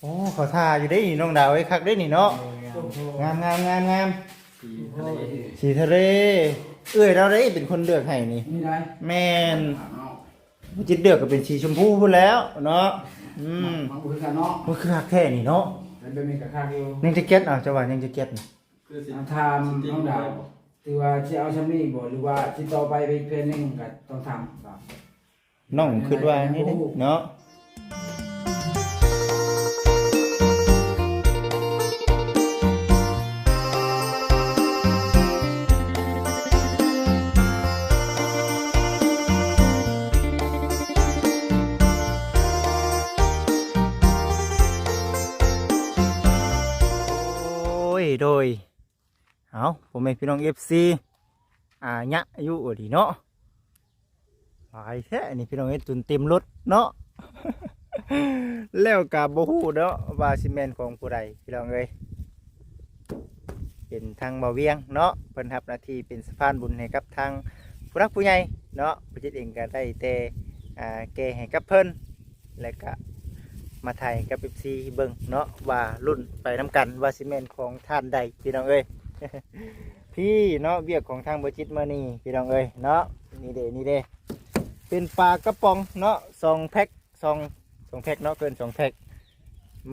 ໂອ້ ເຂົາທ່າຢູ່ເດ້ນີ້ ນ້ອງດາວເອີຍ ຄັກເດ້ນີ້ເນາະ. ໂດຍ ງາມ ງາມ ງາມ ງາມ ງາມ. ສີທະເລ ສີທະເລ ເອື້ອຍລາວເດ້ເປັນຄົນເລືອກໃຫ້ນີ້. ນີ້ໄດ໋ ແມ່ນ ເນາະ ບໍ່ຈິດເລືອກກໍເປັນສີຊົມພູພຸ້ນແລ້ວເນາະ. ອືມ ມັນບໍ່ຄືກັນເນາະ. ມັນຄືຄັກແທ້ນີ້ເນາະ. ແລ້ວແບບນີ້ກໍຄັກຢູ່. ຍັງຈະແກັດ ເອົາ ເຈົ້າວ່າຍັງຈະແກັດນີ້. ອ່າ ຖາມນ້ອງດາວ ຖືວ່າຊິເອົາຊ່ຳນີ້ບໍ່ ຫຼືວ່າຊິຕໍ່ໄປໄປອີກແຜ່ນໜຶ່ງ ກໍຕ້ອງຖາມ ນ້ອງຄິດວ່ານີ້ເດ້ເນາະ. ໂອ້ຍ ໂດຍ ເອົາ ພໍ່ແມ່ພີ່ນ້ອງເອັຟຊີ ອາ ຍະຢູ່ອີ່ຫຼີເນາະ. ຫຼາຍແທ້ນີ້ພີ່ນ້ອງເອີຍ ຈົນເຕັມລົດເນາະ. ແລ້ວກະບໍ່ຮູ້ເນາະວ່າຊິແມ່ນຂອງຜູ້ໃດພີ່ນ້ອງເອີຍ. ເປັນທາງບ່າວວຽງເນາະ ເພິ່ນຮັບໜ້າທີ່ເປັນສະພານບຸນໃຫ້ກັບທາງຜູ້ຫຼັກຜູ້ໃຫຍ່ເນາະ. ບໍ່ຈິດເອງກະໄດ້ແຕ່ ອາ ແກ່ໃຫ້ກັບເພິ່ນ ແລ້ວກະມາຖ່າຍໃຫ້ກັບເອັຟຊີເບິ່ງເນາະ ວ່າລຸ້ນໄປນຳກັນວ່າຊິແມ່ນຂອງທ່ານໃດພີ່ນ້ອງເອີຍ. ພີ້ເນາະ ວຽກຂອງທາງບໍ່ຈິດມື້ນີ້ພີ່ນ້ອງເອີຍເນາະ. ນີ້ເດ້ ນີ້ເດ້ ເປັນປາກະປ໋ອງເນາະ ສອງແພັກ ສອງ ສອງແພັກເນາະ ເກີນສອງແພັກ.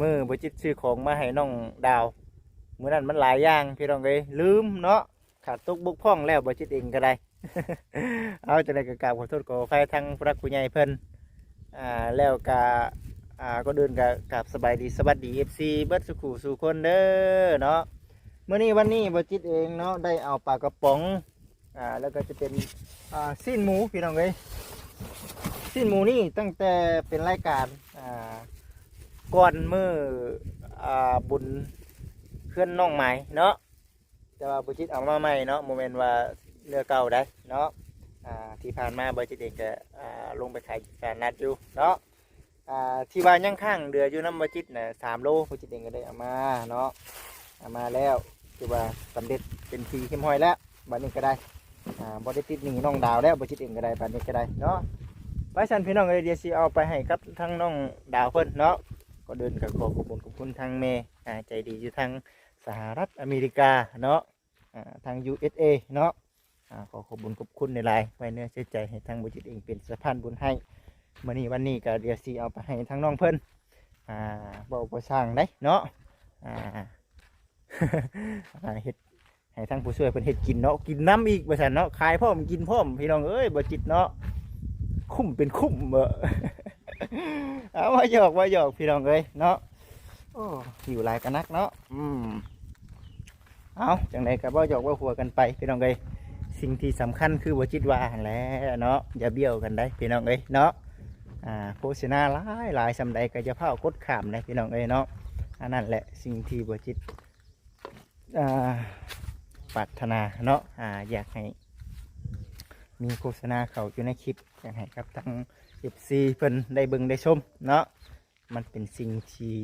ມື້ບໍ່ຈິດຊື້ຂອງມາໃຫ້ນ້ອງດາວ ມື້ນັ້ນມັນຫຼາຍຢ່າງພີ່ນ້ອງເອີຍ ລືມເນາະ. ຂາດຕົກບົກຜ່ອງແລ້ວ ບໍ່ຈິດເອງກໍໄດ້. ເອົາ ຈັ່ງໃດກໍກາບຂໍໂທດຂໍອະໄພທາງຜູ້ຫຼັກຜູ້ໃຫຍ່ເພິ່ນ ອ່າ ແລ້ວກໍ ອ່າ ກ່ອນອື່ນກໍກາບສະບາຍດີສະຫວັດດີເອັຟຊີເບິດສູ່ຄູ່ສູ່ຄົນເດີເນາະ. ມື້ນີ້ວັນນີ້ບໍ່ຈິດເອງເນາະ ໄດ້ເອົາປາກະປ໋ອງ ອ່າ ແລ້ວກໍຈະເປັນ ອ່າ ຊີ້ນໝູພີ່ນ້ອງເອີຍ. ຊີ້ນໝູນີ້ຕັ້ງແຕ່ເປັນລາຍການ ອ່າ ກ່ອນມື້ ອ່າ ບຸນເຮືອນນ້ອງໝາຍເນາະ. ແຕ່ວ່າບໍ່ຈິດເອົາມາໃໝ່ເນາະ ບໍ່ແມ່ນວ່າເນື້ອເກົ່າໃດເນາະ. ອ່າ ທີ່ຜ່ານມາບໍ່ຈິດເອງກໍ ອ່າ ລົງໄປຂາຍຢູ່ຕະຫຼາດນັດຢູ່ເນາະ. ອ່າ ທີ່ວ່າຍັງຄ້າງເຫຼືອຢູ່ນຳບໍ່ຈິດນະ ສາມໂລ ບໍ່ຈິດເອງກໍໄດ້ເອົາມາເນາະ. ເອົາມາແລ້ວ ຖືວ່າສຳເລັດເປັນທີ່ຮຽບຮ້ອຍແລ້ວ. ບັດນີ້ກໍໄດ້ ອ່າ ບໍ່ໄດ້ຕິດໜີ້ນ້ອງດາວແລ້ວ ບໍ່ຈິດເອງກໍໄດ້ ບັດນີ້ກໍໄດ້ເນາະ. ໄປຊັ້ນພີ່ນ້ອງເອີຍ ດຽວຊິເອົາໄປໃຫ້ກັບທາງນ້ອງດາວເພິ່ນເນາະ. ກ່ອນອື່ນກໍຂໍຂອບຄຸນຂອບຄຸນທາງແມ່ ອ່າ ໃຈດີຢູ່ທາງ ສະຫະລັດອາເມລິກາເນາະ ອ່າ ທາງ ຢູເອັສເອ ເນາະ. ອ່າ ຂໍຂອບບຸນຂອບຄຸນຫຼາຍໆ ໄວ້ເນື້ອເຊື່ອໃຈໃຫ້ທາງບໍ່ຈິດເອງເປັນສະພານບຸນໃຫ້. ມື້ນີ້ວັນນີ້ກໍດຽວຊິເອົາໄປໃຫ້ທາງນ້ອງເພິ່ນ ອ່າ ເວົ້າບໍ່ຊ່າງໃດເນາະ. ອ່າ ເຮັດໃຫ້ທາງຜູ້ຊ່ວຍເພິ່ນເຮັດກິນເນາະ ກິນນຳອີກວ່າຊັ້ນເນາະ ຂາຍພ້ອມກິນພ້ອມ ພີ່ນ້ອງເອີຍ ບໍ່ຈິດເນາະ. ຄຸ້ມເປັນຄຸ້ມເນາະ. ເອົາ ວ່າຫຍອກ ວ່າຫຍອກ ພີ່ນ້ອງເອີຍເນາະ. ໂອ້ ຫິວຫຼາຍກະໜັກເນາະ. ອືມ ເອົາ ຈັ່ງໃດກໍເວົ້າຫຍອກເວົ້າຫົວກັນໄປ ພີ່ນ້ອງເອີຍ. ສິ່ງທີ່ສຳຄັນຄືບໍ່ຈິດວ່າຫັ້ນແຫຼະເນາະ ຢ່າບ້ຽວກັນໄດ໋ ພີ່ນ້ອງເອີຍເນາະ. ອ່າ ໂຄສະນາຫຼາຍໆ ສ່ຳໃດກໍຢ່າຟ້າວກົດຂ້າມເດ້ ພີ່ນ້ອງເອີຍເນາະ. ອັນນັ້ນແຫຼະສິ່ງທີ່ບໍ່ຈິດ ອ່າ ປາດຖະໜາເນາະ ອ່າ ຢາກໃຫ້ມີໂຄສະນາເຂົ້າຢູ່ໃນຄລິບ ຢາກໃຫ້ກັບທາງເອັຟຊີເພິ່ນໄດ້ເບິ່ງໄດ້ຊົມເນາະ. ມັນເປັນສິ່ງທີ່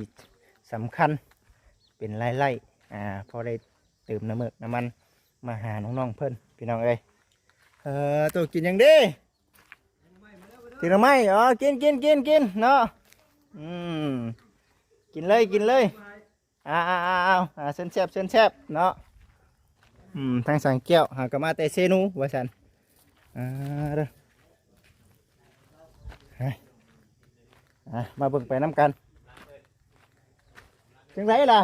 ສຳຄັນ ເປັນລາຍໄດ້ ອ່າ ພໍໄດ້ເຕີມນ້ຳເມືອກນ້ຳມັນມາຫານ້ອງໆເພິ່ນ ພີ່ນ້ອງເອີຍ. ເອີ ໂຕກິນຫຍັງເດ້? ກິນໜໍ່ໄມ້. ອໍ ກິນ ກິນ ກິນ ກິນເນາະ. ອືມ ກິນເລີຍ ກິນເລີຍ. ອ້າວ ເຊີນແຊບ ເຊີນແຊບເນາະ. ອືມ ທາງສັງແກ້ວຫາກໍມາແຕ່ເຊນູວ່າຊັ້ນ. ອ່າ ເດີ ໄປ ອ່າ ມາເບິ່ງໄປນຳກັນ. ຈັ່ງໃດລະ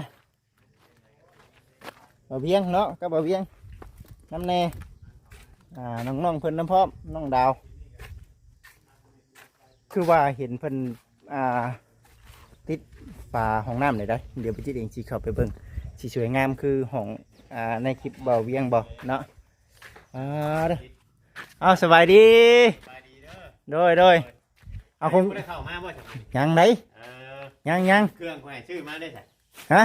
ບ່າວວຽງເນາະ ກັບບ່າວວຽງນຳແດ່. ອ່າ ນ້ອງໆເພິ່ນນຳພ້ອມ ນ້ອງດາວ ຄືວ່າເຫັນເພິ່ນ ອ່າ ຕິດຝາຫ້ອງນ້ຳນີ້ໄດ໋. ດຽວບໍ່ຈິດເອງຊິເຂົ້າໄປເບິ່ງ ຊິສວຍງາມຄືຫ້ອງ ອ່າ ໃນຄລິບບ່າວວຽງບໍ່ເນາະ. ອ່າ ເດີ ເອົາ ສະບາຍດີ ສະບາຍດີເດີ. ໂດຍ ໂດຍ ເອົາ ຍັງບໍ່ໄດ້ເຂົ້າມາບໍ່? ຍັງໃດ໋. ເອີ ຍັງ ຍັງ ເຄື່ອງຂ້ອຍຊື້ມາໄດ້ໃສ? ຮະ?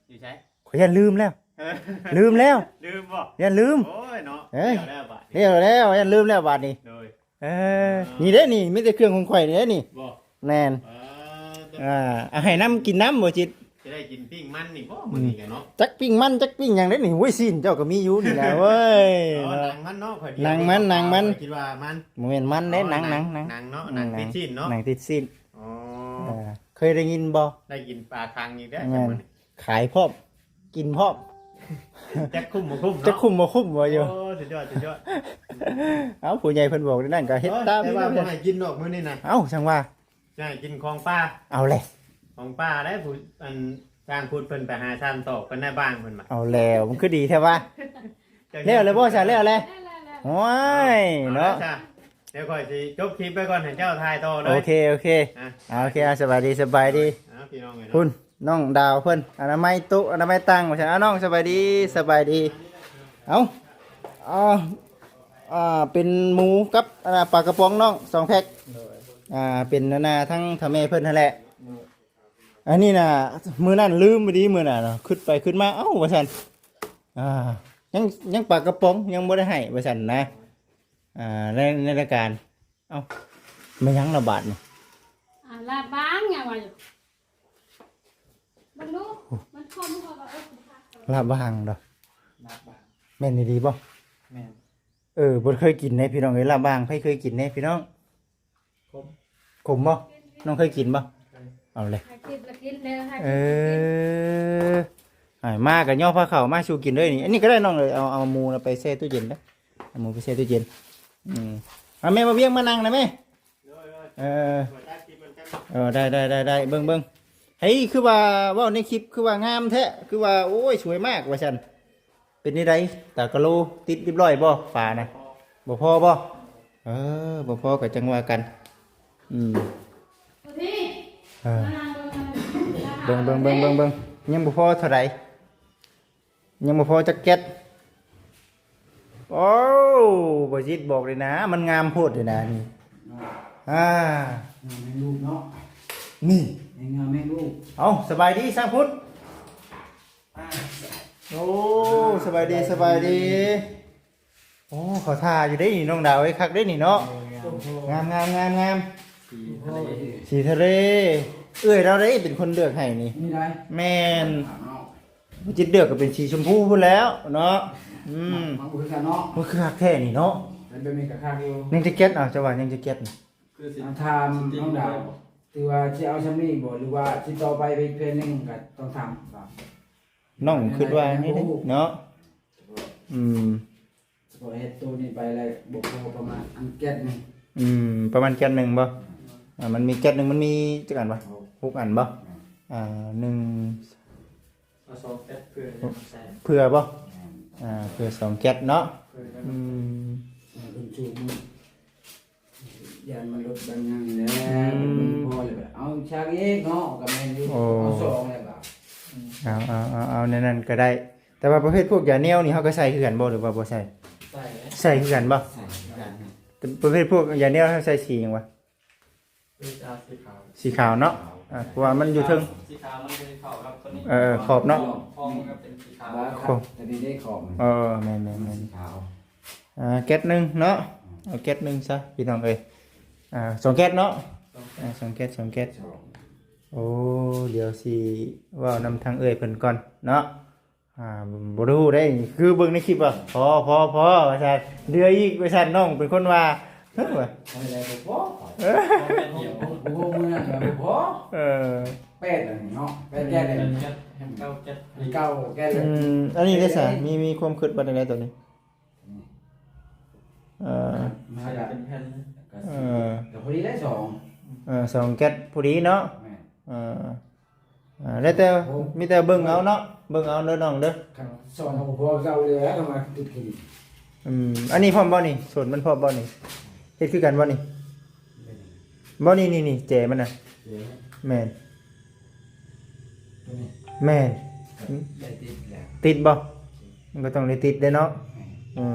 ຢູ່ໃສ? ຂ້ອຍຢ້ານລືມແລ້ວ. ເອີ ລືມແລ້ວ. ລືມບໍ່? ຢ້ານລືມ. ໂອ້ຍເນາະ ເອີຍ ແລ້ວແລ້ວບາດນີ້ ແລ້ວແລ້ວ ຢ້ານລືມແລ້ວບາດນີ້. ໂດຍ ເອີ ນີ້ເດ້ນີ້ ມີແຕ່ເຄື່ອງຂອງຂ້ອຍນີ້ເດ້ນີ້. ບໍ່? ແມ່ນ. ເອີ ອ່າ ເອົາໃຫ້ນຳກິນນຳບໍ່ຈິດ? ຈະໄດ້ກິນປີ້ງມັນນີ້ບໍ່ມື້ນີ້ກະເນາະ? ຈັກປີ້ງມັນຈັກປີ້ງຫຍັງເດ້ນີ້. ໂອ້ຍ ຊີ້ນເຈົ້າກໍມີຢູ່ນີ້ແຫຼະເວີຍ. ເອີ ເນາະ ໜັງມັນເນາະ ຂ້ອຍ ໜັງມັນ ໜັງມັນ ຂ້ອຍຄິດວ່າມັນ ບໍ່ແມ່ນມັນເດ້. ອໍ ໜັງ ໜັງ ໜັງ ໜັງເນາະ ໜັງຕິດຊີ້ນເນາະ ໜັງຕິດຊີ້ນ. ອໍ ເອີ ເຄີຍໄດ້ຍິນບໍ່? ໄດ້ກິນປາຄັງອີກແລ້ວ ແມ່ນ ຈັກມື້ນີ້ ຂາຍພ້ອມ ກິນພ້ອມ ຈັກຄຸ້ມບໍ່ຄຸ້ມເນາະ ຈັກຄຸ້ມບໍ່ຄຸ້ມວ່າຢູ່. ໂອ້ ສຸດຍອດ ສຸດຍອດ. ເອົ້າ ຜູ້ໃຫຍ່ເພິ່ນບອກແນວນັ້ນກໍເຮັດຕາມ ແຕ່ວ່າບໍ່ໃຫ້ກິນດອກມື້ນີ້ນະ. ເອົ້າ ຈັ່ງວ່າ ໃຫ້ກິນຂອງປ່າ. ເອົາແຫຼະ ຂອງປ່າແຫຼະ ຜູ້ ອັນ ຊ່າງພຸດເພິ່ນໄປຫາຊານຕອກເພິ່ນໄດ້ບ້າງເພິ່ນວ່າ. ເອົາແລ້ວ ມັນຄືດີແທ້ວະ. ແລ້ວແລ້ວບໍ່ຊະ ແລ້ວແລ້ວ. ໂອ້ຍເນາະ ເອົາລະຊະ ດຽວຂ້ອຍຊິຈົບຄລິບໄວ້ກ່ອນ ໃຫ້ເຈົ້າຖ່າຍຕໍ່ເລີຍ. ໂອເຄ ໂອເຄ ອ່ະ ໂອເຄ ສະບາຍດີ ສະບາຍດີ. ອ່ະ ພີ່ນ້ອງເອີຍເນາະ ພຸ້ນ ນ້ອງດາວເພິ່ນ ອະນາໄມໂຕະ ອະນາໄມຕັ່ງວ່າຊັ້ນ. ເອົາ ນ້ອງ ສະບາຍດີ ສະບາຍດີ. ເອົາ ເອົາ ອ່າ ເປັນໝູກັບ ອ່າ ປາກະປ໋ອງນ້ອງ ສອງແພັກ. ໂດຍ ອ່າ ເປັນ ອັນນ່າ ທັງເຖົ້າແມ່ເພິ່ນຫັ້ນແຫຼະ. ໂດຍ ອັນນີ້ນະ ມື້ນັ້ນລືມໄປດີ ມື້ນັ້ນນະ ຄິດໄປຄິດມາ ເອົ້າ ວ່າຊັ້ນ ອ່າ ຍັງ ຍັງປາກະປ໋ອງ ຍັງບໍ່ໄດ້ໃຫ້ ວ່າຊັ້ນນະ. ອ່າ ໃນ ໃນລາຍການ ເອົ້າ ແມ່ນຫຍັງລະບາດນີ້? ອ່າ ລາບບາງ ຫຍັງວ່າຢູ່ ເບິ່ງດູ ມັນຄົມ ເຂົາວ່າ ເອີ ລາບບາງເນາະ ລາບບາງ ແມ່ນອີ່ຫຼີບໍ່? ແມ່ນ. ເອີ ບໍ່ເຄີຍກິນເດ້ພີ່ນ້ອງເອີຍ ລາບບາງ ໃຜເຄີຍກິນແດ່ພີ່ນ້ອງ? ຂົມ ຂົມບໍ່? ນ້ອງເຄີຍກິນບໍ່? ເຄີຍ. ເອົາເລີຍ ໃຫ້ກິນລະກິນເດີ ໃຫ້ກິນ ເອີ ໃຫ້ມາກໍຍໍພາເຂົ້າມາສູ່ກິນເດີນີ້. ອັນນີ້ກໍໄດ້ນ້ອງເອີຍ ເອົາ ເອົາໝູນະໄປແຊ່ຕູ້ເຢັນເດີ ເອົາໝູໄປແຊ່ຕູ້ເຢັນ. ອືມ ເອົາແມ່ ມາວຽງມານັ່ງນະແມ່. ໂດຍໆ ເອີ ຂໍຕັດຄລິບມັນກັນເນາະ. ເອີ ໄດ້ ໄດ້ ໄດ້ ໄດ້ ເບິ່ງ ເບິ່ງ ເຮີ້ຍ ຄືວ່າເວົ້າໃນຄລິບ ຄືວ່າງາມແທ້ ຄືວ່າ ໂອ້ຍ ສວຍມາກ ວ່າຊັ້ນ. ເປັນຈັ່ງໃດ ຕາກະໂລ ຕິດຮຽບຮ້ອຍບໍ່ ປານະ? ບໍ່ພໍບໍ່? ເອີ ບໍ່ພໍກໍຈັ່ງວ່າກັນ. ອືມ ເອີ ເບິ່ງ ເບິ່ງ ເບິ່ງ ເບິ່ງ ຍັງບໍ່ພໍເທົ່າໃດ ຍັງບໍ່ພໍຈັກແກັດ. ໂອ້ ບໍ່ຈິດບອກເລີຍນະ ມັນງາມໂພດເລີຍນະນີ້. ອ່າ ງາມແມ່ລູກເນາະ ນີ້ ງາມແມ່ລູກ. ເອົ້າ ສະບາຍດີຊ່າງພຸດ. ໂອ້ ສະບາຍດີ ສະບາຍດີ. ໂອ້ ເຂົາທ່າຢູ່ເດ້ນີ້ ນ້ອງດາວເອີຍ ຄັກເດ້ນີ້ເນາະ. ໂອ້ ງາມ ງາມ ງາມ ງາມ ງາມ ສີທະເລ ສີທະເລ. ເອື້ອຍລາວເດ້ເປັນຄົນເລືອກໃຫ້ນີ້. ນີ້ໄດ໋ ແມ່ນ ບໍ່ຈິດເລືອກກໍເປັນສີຊົມພູພຸ້ນແລ້ວເນາະ. ອືມ ມັນບໍ່ຄືກັນເນາະ ມັນຄືຄັກແທ້ນີ້ເນາະ. ແຕ່ແບບນີ້ກໍຄັກຢູ່. ຍັງຈະແກັດ ເອົາ ເຈົ້າວ່າຍັງຈະແກັດນີ້ ຄືຊິ ອາ ຖາມນ້ອງດາວ ຖືວ່າຊິເອົາຊ່ຳນີ້ບໍ່ ຫຼືວ່າຊິຕໍ່ໄປໄປອີກແຜ່ນໜຶ່ງ ກໍຕ້ອງຖາມວ່າ ນ້ອງຄິດວ່ານີ້ເດ້ເນາະ. ອືມ ສະເພາະເຮັດໂຕນີ້ໄປແລ້ວບໍ່ພໍປະມານອັນແກັດໜຶ່ງ. ອືມ ປະມານແກັດໜຶ່ງບໍ່? ອ່າ ມັນມີແກັດໜຶ່ງ ມັນມີຈັກອັນວະ? ຫົກ ຫົກອັນບໍ່? ອ່າ ໜຶ່ງ ເອົາສອງແກັດເພື່ອຫຍັງໃສ່ ເພື່ອບໍ່? ແມ່ນ ອ່າ ເພື່ອສອງແກັດເນາະ. ເພື່ອ ອືມ ເພິ່ນຈູດ ຢ້ານມັນຫຼຸດບາງຢ່າງແຫຼະ. ອືມ ເພິ່ນພໍແລ້ວ ເອົາສາກອີກເນາະ ກໍແມ່ນຢູ່. ໂອ້ ເອົາສອງແລ້ວກໍ ເອົາ ເອົາ ເອົາ ເອົາແນວນັ້ນກໍໄດ້. ແຕ່ວ່າປະເພດພວກຢາແນວນີ້ ເຮົາກໍໃສ່ຄືກັນບໍ່ ຫຼືວ່າບໍ່ໃສ່? ໃສ່ ໃສ່ຄືກັນບໍ່? ໃສ່ຄືກັນ. ແຕ່ປະເພດພວກຢາແນວ ເຮົາໃສ່ສີຫຍັງວະ? ເອີ ເອົາສີຂາວ ສີຂາວເນາະ. ອ່າ ເພາະວ່າມັນຢູ່ເທິງ ສີຂາວມັນຈະເຂົ້າກັບຕົວນີ້. ເອີ ຂອບເນາະ ຂອບມັນກໍເປັນສີຂາວ ຂອບ ຕົວນີ້ໄດ້ຂອບ. ເອີ ແມ່ນໆໆ ສີຂາວ. ອ່າ ແກັດໜຶ່ງເນາະ. ເອົາແກັດໜຶ່ງຊະພີ່ນ້ອງເອີຍ. ອ່າ ສອງແກັດເນາະ. ສອງແກັດ ອ່າ ສອງແກັດ ສອງແກັດ. ສອງ ໂອ້ ດຽວຊິເວົ້ານຳທາງເອື້ອຍເພິ່ນກ່ອນເນາະ. ອ່າ ບໍ່ຮູ້ເດ້ ຄືເບິ່ງໃນຄລິບວ່າ ພໍ ພໍ ພໍ ວ່າຊັ້ນ. ເຫຼືອອີກວ່າຊັ້ນ ນ້ອງເປັນຄົນວ່າ ເອີ ບໍ່ພໍ ເອີ ບໍ່ພໍ ມື້ນັ້ນກໍບໍ່ພໍ. ເອີ ແປດແລ້ວເນາະ ແປດແກັດແລ້ວ ເກົ້າແກັດ ເກົ້າແກັດແລ້ວ. ອືມ ອັນນີ້ເດ້ຊະ ມີ ມີຄວາມຄິດວ່າໃດຕອນນີ້? ເອີ ມາຈາກ ເປັນແຜ່ນ ເອີ ກໍພໍດີໄດ້ສອງ ເອີ ສອງແກັດພໍດີເນາະ. ແມ່ນ ເອີ ອ່າ ແລ້ວແຕ່ ໂອ້ ມີແຕ່ເບິ່ງເອົາເນາະ ເບິ່ງເອົາເດີນ້ອງເດີ. ຄັນສອງກໍບໍ່ພໍເກົ່າແລ້ວ ເອົາມາຕິດກັນ. ອືມ ອັນນີ້ພ້ອມບໍ່ນີ້? ໂຊນມັນພ້ອມບໍ່ນີ້? ເຮັດຄືກັນບໍ່ນີ້? ບໍ່ ນີ້ ນີ້ ນີ້ ແຈມັນນະ. ແຈ ແມ່ນ ຕົວນີ້ ແມ່ນ ໄດ້ຕິດແລ້ວ. ຕິດບໍ່? ມັນກໍຕ້ອງໄດ້ຕິດເດ້ເນາະ. ແມ່ນ ເອີ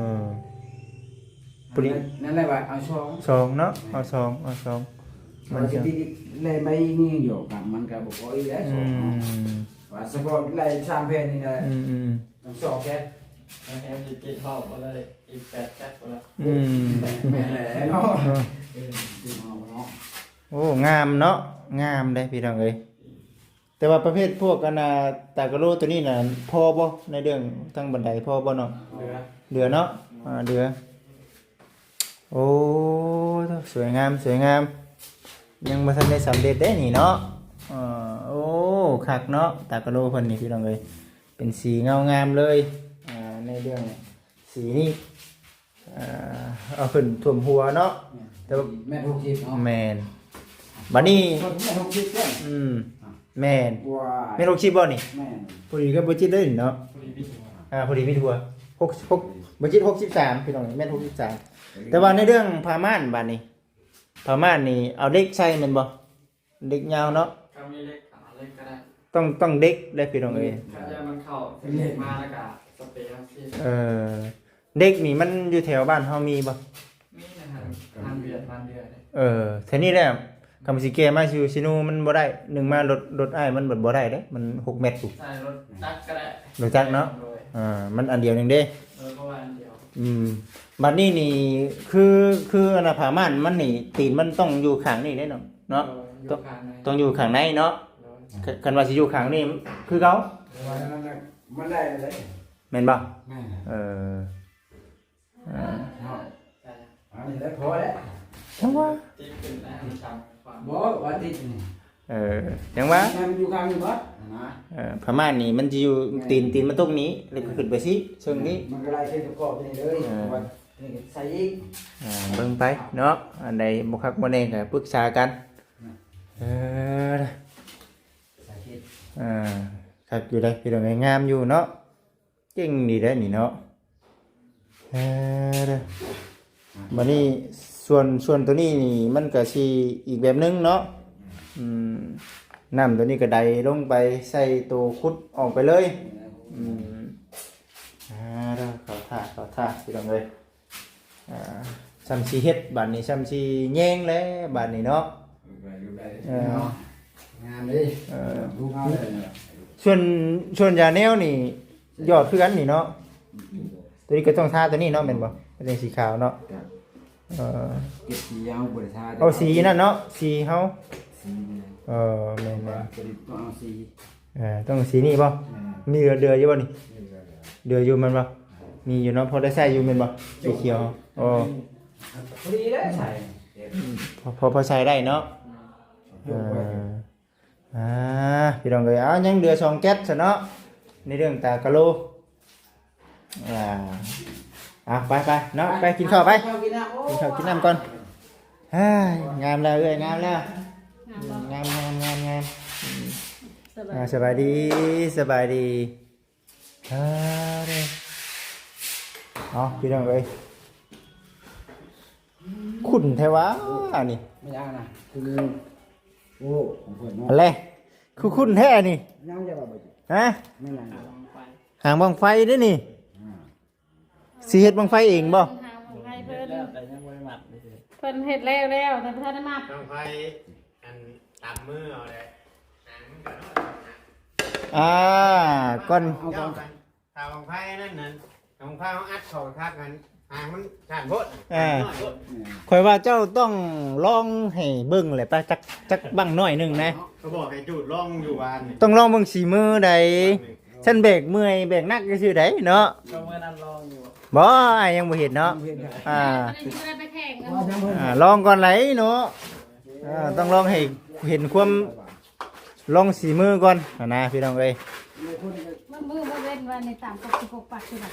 ພໍດີ ນັ້ນແຫຼະວ່າເອົາສອງ ສອງເນາະ. ແມ່ນ ເອົາສອງ ເອົາສອງ ມັນຈະຕິດແລ່ນໄປນີ້ຢູ່ກັບມັນກໍບໍ່ພໍອີກແລ້ວ. ອືມ ສອງເນາະ ວ່າສະເພາະໄລ່ສາມແຜ່ນນີ້ກໍ ອືມໆ ຕ້ອງສອງແກັດ ແລ້ວແຮງຊິຕິດຮອບບໍ່ໄດ້ອີກແປດແກັດພຸ້ນລະ. ອືມ ແມ່ນແຫຼະເນາະ. ເອີ ເອີ ຕິດຮອບເນາະ. ໂອ້ ງາມເນາະ ງາມເດ້ພີ່ນ້ອງເອີຍ. ແຕ່ວ່າປະເພດພວກອັນນ່າ ຕາກະໂລຕົວນີ້ນະ ພໍບໍ່ໃນເລື່ອງທາງບັນໄດ ພໍບໍ່ນ້ອງ? ເຫຼືອ ເຫຼືອເນາະ. ອ່າ ເຫຼືອ. ໂອ້ ສວຍງາມ ສວຍງາມ. ຍັງບໍ່ທັນໄດ້ສຳເລັດເດ້ນີ້ເນາະ. ເອີ ໂອ້ ຄັກເນາະ ຕາກະໂລເພິ່ນນີ້ພີ່ນ້ອງເອີຍ ເປັນສີເງົາງາມເລີຍ. ອ່າ ໃນເລື່ອງສີນີ້ ເອີ ເອົາຂຶ້ນຖ້ວມຫົວເນາະ ແມ່ນ ແຕ່ວ່າ ແມັດຫົກສິບເນາະ ແມ່ນ ບັດນີ້ ເພິ່ນແມັດຫົກສິບເດ້ ອືມ ອ່າ ແມ່ນ ວ້າຍ ແມັດຫົກສິບບໍ່ນີ້? ແມ່ນ ພໍດີກັບບໍ່ຈິດເລີຍເນາະ ພໍດີມິດຫົວ ອ່າ ພໍດີມິດຫົວ ຫົກ ຫົກ ບໍ່ຈິດຫົກສິບສາມ ພີ່ນ້ອງ ແມັດຫົກສິບສາມ ແຕ່ວ່າໃນເລື່ອງຜ້າມ່ານບັດນີ້ ຜ້າມ່ານນີ້ເອົາເດັກໃສ່ແມ່ນບໍ່? ເດັກຍາວເນາະ ຄັນມີເດັກກໍເອົາເດັກກໍໄດ້ ຕ້ອງ ຕ້ອງເດັກເດ້ພີ່ນ້ອງເອີຍ ຄັນຢ້ານມັນເຂົ້າເດັກມາແລ້ວກໍສະເປເອົາຊິ ເອີ ເດັກນີ້ມັນຢູ່ແຖວບ້ານເຮົາມີບໍ່? ມີນະ ທາງ ທາງວຽດ ບ້ານເດືອເດ້ ເອີ ແຖວນີ້ແຫຼະ ຄຳສີແກ່ມາຢູ່ຊິນູມັນບໍ່ໄດ້ ໜຶ່ງມາລົດ ລົດອ້າຍມັນບໍ່ໄດ້ເດ້ ມັນຫົກແມັດພຸ້ນ ໃສ່ລົດຈັກກໍໄດ້ ລົດຈັກເນາະ ໂດຍ ອ່າ ມັນອັນດຽວໜຶ່ງເດ້ ເອີ ເພາະວ່າອັນດຽວ ອືມ ບັດນີ້ນີ້ ຄື ຄືອັນນ່າ ຜ້າມ່ານມັນນີ້ ຕີນມັນຕ້ອງຢູ່ຂ້າງນີ້ເດ້ເນາະ ເນາະ ໂດຍ ຢູ່ຂ້າງໃນ ຕ້ອງຢູ່ຂ້າງໃນເນາະ ໂດຍ ຄັນ ຄັນວ່າຊິຢູ່ຂ້າງນີ້ຄືເກົ່າ ມັນໄດ້ເລີຍ ແມ່ນບໍ່? ແມ່ນ ເອີ ເອີ ເນາະ ອັນນີ້ແຫຼະພໍແລ້ວ ຈັ່ງວ່າ ຕິດຂຶ້ນນະ ມັນຕ່ຳກວ່າ ບໍ່ວ່າຕິດນີ້ ເອີ ຈັ່ງວ່າ ແມ່ນຢູ່ຂ້າງນີ້ບໍ່ ນະ ເອີ ປະມານນີ້ ມັນຊິຢູ່ ແມ່ນ ຕີນ ຕີນມັນຕົງນີ້ ແລ້ວກໍຂຶ້ນໄປຊີ້ ເຊິ່ງນີ້ ມັນກໍໄລ່ຂຶ້ນກັບຂອບນີ້ເລີຍ ເອີ ເພາະວ່າ ນີ້ກໍໃສ່ອີກ ອ່າ ເບິ່ງໄປເນາະ ອັນໃດບໍ່ຄັກບໍ່ແນ່ກໍປຶກສາກັນ ເອີ ເອີ ຄັກຢູ່ເດ້ພີ່ນ້ອງເອີຍ ງາມຢູ່ເນາະ ເກັ່ງດີເດ້ນີ້ເນາະ ເອີ ບັດນີ້ສ່ວນ ສ່ວນໂຕນີ້ນີ້ ມັນກໍຊິອີກແບບໜຶ່ງເນາະ ອືມ ນ້ຳໂຕນີ້ກໍໄດລົງໄປໃສ່ໂຕຂຸດອອກໄປເລີຍ ອືມ ອ່າ ເຂົ້າທ່າ ເຂົ້າທ່າ ພີ່ນ້ອງເອີຍ ອ່າ ຊ່ຳຊິເຮັດບາດນີ້ ຊ່ຳຊິແຍງແລ້ວບາດນີ້ເນາະ ເອີ ງາມເດ້ ເອີ ລູກງາມເດ້ ສ່ວນ ສ່ວນຢາແນວນີ້ ຢອດຄືກັນນີ້ເນາະ ໂຕນີ້ກໍຕ້ອງທາໂຕນີ້ເນາະ ແມ່ນບໍ່? ມັນຈັ່ງສີຂາວເນາະ ເອີ ເກັບສີເອົາ ບໍ່ໄດ້ທາ ເອົາສີນັ້ນເນາະ ສີເຮົາ ສີນີ້ ເອີ ແມ່ນໆ ໂຕນີ້ຕ້ອງເອົາສີ ເອີ ຕ້ອງສີນີ້ບໍ່? ແມ່ນ ມີເຫຼືອ ເຫຼືອຢູ່ບໍ່ນີ້? ມີເຫຼືອ ເຫຼືອຢູ່ແມ່ນບໍ່? ມີຢູ່ເນາະ ພໍໄດ້ໃຊ້ຢູ່ແມ່ນບໍ່? ສີຂຽວ ໂອ້ ພໍດີແລ້ວໃຊ້ ພໍ ພໍ ພໍໃຊ້ໄດ້ເນາະ ເອີ ອ່າ ພີ່ນ້ອງເອີຍ ເອົາ ຍັງເຫຼືອສອງແກັດຊະເນາະ ໃນເລື່ອງຕາກະໂລ ອ່າ ເອົາ ໄປໆ ເນາະ ໄປກິນເຂົ້າໄປ ກິນເຂົ້າກິນນ້ຳກ່ອນ ເຮີ້ຍ ງາມແລ້ວເອື້ອຍ ງາມແລ້ວ ງາມບໍ່? ງາມ ງາມ ງາມ ງາມ ອືມ ສະບາຍ ອ່າ ສະບາຍດີ ສະບາຍດີ ອ່າ ເດີ ເອົາ ພີ່ນ້ອງເອີຍ ຂຸ້ນແທ້ຫວາອັນນີ້ ແມ່ນຫຍັງນະ ຄື ໂອ້ ຂອງເພິ່ນເນາະ ແລະ ຄືຂຸ້ນແທ້ອັນນີ້ ຫຍັງຈະວ່າບໍ່ຈິດ ຮະ ແມ່ນຫຍັງ ຫາງບັ້ງໄຟເດ້ນີ້ ອ່າ ຊິເຮັດບັ້ງໄຟເອງບໍ່? ຫາງບັ້ງໄຟເພິ່ນ ແລ້ວແຕ່ຍັງບໍ່ໄດ້ມັດເດ້ ເພິ່ນເຮັດແລ້ວແລ້ວ ແຕ່ບໍ່ທັນໄດ້ມັດ ບັ້ງໄຟ ອັນ ຕຳມືເອົາແຫຼະ ຫາງມັນກໍນ້ອຍນະ ອ່າ ກ່ອນ ເຈົ້າ ເອົາກ່ອນ ຖ້າບັ້ງໄຟນັ້ນ ບັ້ງໄຟເຮົາອັດເຂົ້າຄັກຫັ້ນ ຫາງມັນສັ້ນໂພດ ເອີ ໜ້ອຍໂພດ ຂ້ອຍວ່າເຈົ້າຕ້ອງລອງໃຫ້ເບິ່ງແຫຼະ ປະ ຈັກ ຈັກບັ້ງໜ້ອຍໜຶ່ງນະ ເຂົາບອກໃຫ້ຈູດລອງຢູ່ວານນີ້ ຕ້ອງລອງເບິ່ງສີມືໃດ ຊັ້ນແບກເມື່ອຍແບກໜັກຊື່ໆໃດເນາະ ເຈົ້າເມື່ອນັ້ນລອງຢູ່ ບໍ່ ອ້າຍຍັງບໍ່ເຫັນເນາະ ຍັງບໍ່ເຫັນ ອ່າ ອັນນີ້ຊິບໍ່ໄດ້ໄປແຂ່ງນຳ ອ່າ ລອງກ່ອນໄດເນາະ ອ່າ ຕ້ອງລອງໃຫ້ເຫັນຄວາມ ລອງສີມືກ່ອນຫັ້ນນະ ພີ່ນ້ອງເອີຍ ມັນມື້ມາເວັ້ນວ່າໃນຕາມປົກສິປົກປັກຄືນະ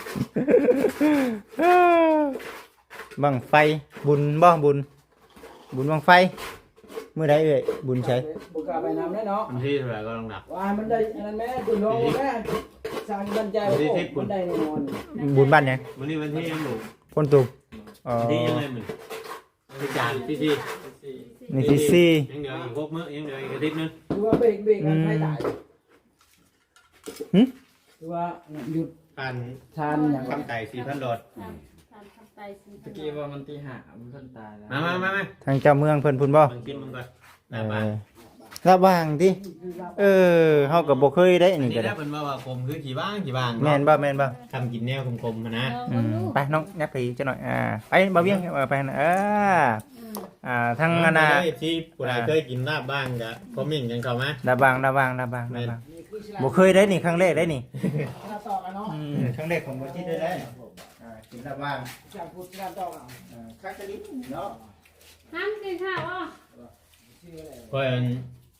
ບັ້ງໄຟ ບຸນບໍ່ ບຸນ ບຸນບັ້ງໄຟ ມື້ໃດເອື້ອຍ ບຸນໃສ? ບໍ່ກ້າໄປນຳເດ້ເນາະ ວັນທີເທົ່າໃດກໍຕ້ອງນັບ ວ່າໃຫ້ມັນໄດ້ອັນນັ້ນແມ້ ບຸນລອງແມ້ ສ້າງໝັ້ນໃຈວ່າ ວັນທີສິບພຸ້ນ ມັນໄດ້ແນ່ນອນ ບຸນບ້ານຫຍັງ? ມື້ນີ້ວັນທີຫຍັງລູກ? ຄົນຕູ ເອີ ວັນທີຫຍັງເລີຍມື້? ທີສາມ ທີສີ່ ນີ້ທີສີ່ ຍັງເຫຼືອອີກຫົກມື້ ຍັງເຫຼືອອີກອາທິດໜຶ່ງ ຄືວ່າເບກ ເບກ ອືມ ອັນໄຟຕາຍ ຫື? ຄືວ່າອັນນັ້ນຢຸດ ທ່ານ ທ່ານຫຍັງ ຄຳໄຕ ສີພັນດອນ ທ່ານ ທ່ານຄຳໄຕ ສີພັນດອນ ຕະກີ້ວ່າມັນທີຫ້າ ມັນເພິ່ນຕາຍແລ້ວ ມາ ມາ ມາ ມາ ທາງເຈົ້າເມືອງເພິ່ນພຸ້ນບໍ່? ເບິ່ງກິນເບິ່ງກ່ອນ ລາບວາງ ລາບວາງຕິ ເອີ ເຮົາກໍບໍ່ເຄີຍໄດ້ ອັນນີ້ກໍໄດ້ ເພິ່ນເວົ້າວ່າຂົມຄືຂີ້ຫວ້າງ ຂີ້ຫວ້າງ ແມ່ນບໍ່ ແມ່ນບໍ່? ຄຳກິນແນວຂົມໆຫັ້ນນະ ອືມ ໄປນ້ອງ ຍັບໄປອີກຈັກໜ້ອຍ ອ່າ ໄປ ບ່າວວຽງ ເອີ ໄປຫັ້ນນະ ເອີ ອ່າ ທາງອັນນ່າ ເອັຟຊີ ຜູ້ໃດເຄີຍກິນລາບວາງກໍຄອມເມັນກັນເຂົ້າມາ ລາບວາງ ລາບວາງ ລາບວາງ ແມ່ນ ລາບວາງ ບໍ່ເຄີຍໄດ້ນີ້ ຄັ້ງແລກໄດ້ນີ້ ລາບຕອກອະເນາະ ອືມ ຄັ້ງແລກຂອງບໍ່ຈິດໄດ້ ອ່າ ກິນລາບວາງ ຈາກພຸດລາບຕອກອະ ເອີ ຄັກກະລິເນາະ ຫ້າມກິນຂ້າວບໍ່? ຂ້ອຍອັນ